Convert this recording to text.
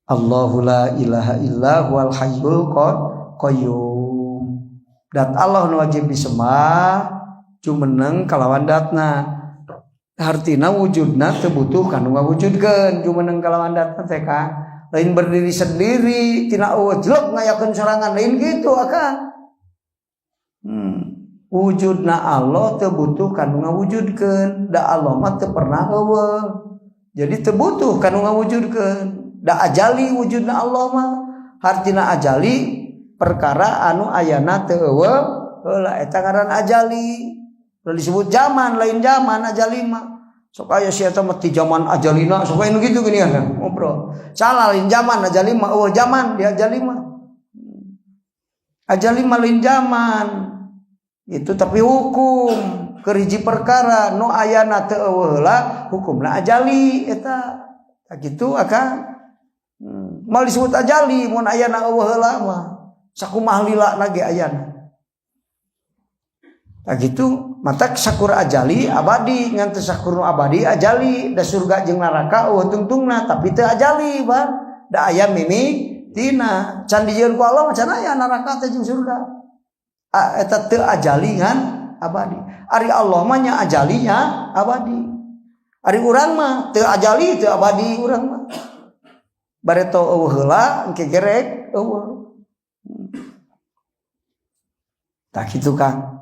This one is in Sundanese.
Allahu la ilaha illa huwal hayyul qayyum. Dat Allah nu wajib disembah jumeneng kalawan datna. Hartina wujudna teu butuh kanu ngawujudkeun jumeneng kalawan datna teh Kang. Lain berdiri sendiri tina eueuh jelek ngayakeun sorangan lain gitu akang. Wujudna Allah teu butuh kanu ngawujudkeun. Da Allah mah teu pernah eueuh. Jadi teu butuh kanu ngawujudkeun. Da ajali wujudna Allah mah. Hartina ajali perkara anu ayana teu eueuh heula eta ngaran ajali. Lalu disebut zaman lain zaman ajali mah. Sok aya si eta mah ti zaman ajalina sok aya nu kitu gini kan ngobrol. Salah lain zaman ajali mah eueuh zaman di ajali mah. Ajali mah lain zaman. Itu tapi hukum keur hiji perkara nu ayana teu eueuh heula hukumna ajali eta. Tah kitu akang. Mal disebut ajali mun ayana eueuh heula mah. Sakumaha lila ge ayana. Tah kitu matak sakur ajali abadi ngan teu sakur nu abadi ajali da surga jeung neraka eueuh tungtungna tapi teu ajali bang da aya mimitina can dijieun ku Allah mah can aya neraka teh jeung surga. Eta teu ajali ngan abadi. Ari Allah mah nya ajalinya abadi. Ari urang mah teu ajali teu abadi urang mah. Bareto eueuh heula engke gerek eueuh. Tah kitu Kang.